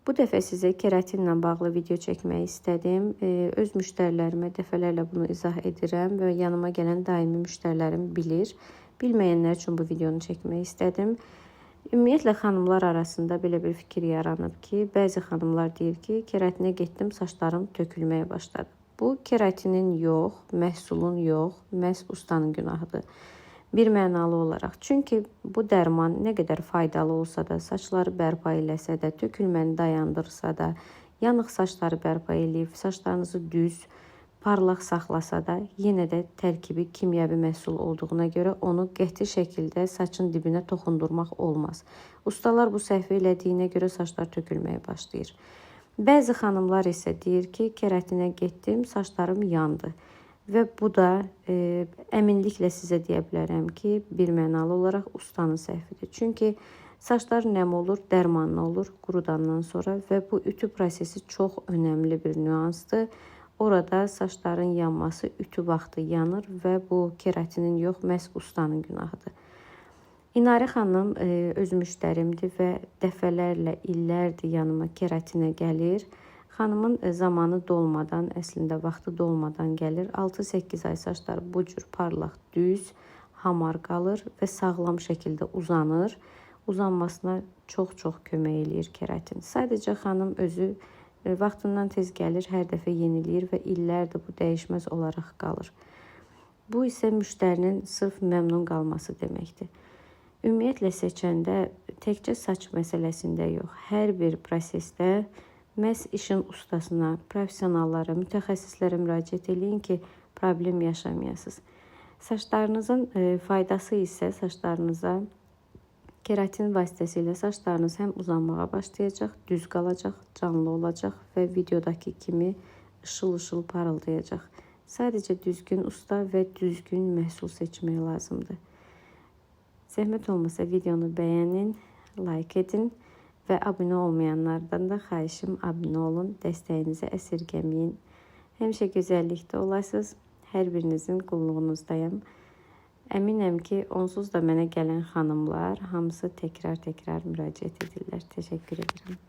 Bu dəfə sizə keratinlə bağlı video çəkmək istədim. Öz müştərilərimə dəfələrlə bunu izah edirəm və yanıma gələn daimi müştərilərim bilir. Bilməyənlər üçün bu videonu çəkmək istədim. Ümumiyyətlə xanımlar arasında belə bir fikir yaranıb ki, bəzi xanımlar deyir ki, keratinə getdim, saçlarım tökülməyə başladı. Bu keratinin yox, məhsulun yox, məhz ustanın günahıdır. Bir mənalı olaraq. Çünki bu dərman nə qədər faydalı olsa da, saçları bərpa eləsə də, tökülməni dayandırsa da, yanıq saçları bərpa eləyib, saçlarınızı düz, parlaq saxlasa da, yenə də tərkibi kimyəvi məhsul olduğuna görə onu qəti şəkildə saçın dibinə toxundurmaq olmaz. Ustalar bu səhvi elədiyinə görə saçlar tökülməyə başlayır. Bəzi xanımlar isə deyir ki, keratinə getdim, saçlarım yandı. Və bu da əminliklə sizə deyə bilərəm ki, bir mənalı olaraq ustanın səhvidir. Çünki saçlar nəm olur, dərmanlı olur qurudandan sonra və bu ütü prosesi çox önəmli bir nüansdır. Orada saçların yanması ütü vaxtı yanır və bu keratinin yox, məhz ustanın günahıdır. İnarə xanım öz müştərimdir və dəfələrlə, illərdir yanıma keratinə gəlir. Xanımın zamanı dolmadan, əslində vaxtı dolmadan gəlir. 6-8 ay saçları bu cür parlaq, düz, hamar qalır və sağlam şəkildə uzanır. Uzanmasına çox-çox kömək eləyir keratin. Sadəcə xanım özü vaxtından tez gəlir, hər dəfə yeniləyir və illərdir bu dəyişməz olaraq qalır. Bu isə müştərinin sırf məmnun qalması deməkdir. Ümumiyyətlə seçəndə təkcə saç məsələsində yox, hər bir prosesdə məhz işin ustasına, professionallara, mütəxəssislərə müraciət eləyin ki, problem yaşamayasınız. Saçlarınızın faydası isə saçlarınıza keratin vasitəsilə saçlarınız həm uzanmağa başlayacaq, düz qalacaq, canlı olacaq və videodakı kimi ışıl-ışıl parıldayacaq. Sadəcə düzgün usta və düzgün məhsul seçmək lazımdır. Zəhmət olmasa videonu bəyənin, like edin və abunə olmayanlardan da xahişim abunə olun, dəstəyinizi əsirgəməyin. Həmişə gözəllikdə olasınız. Hər birinizin qulluğunuzdayım. Əminəm ki, onsuz da mənə gələn xanımlar hamısı təkrar-təkrar müraciət edirlər. Təşəkkür edirəm.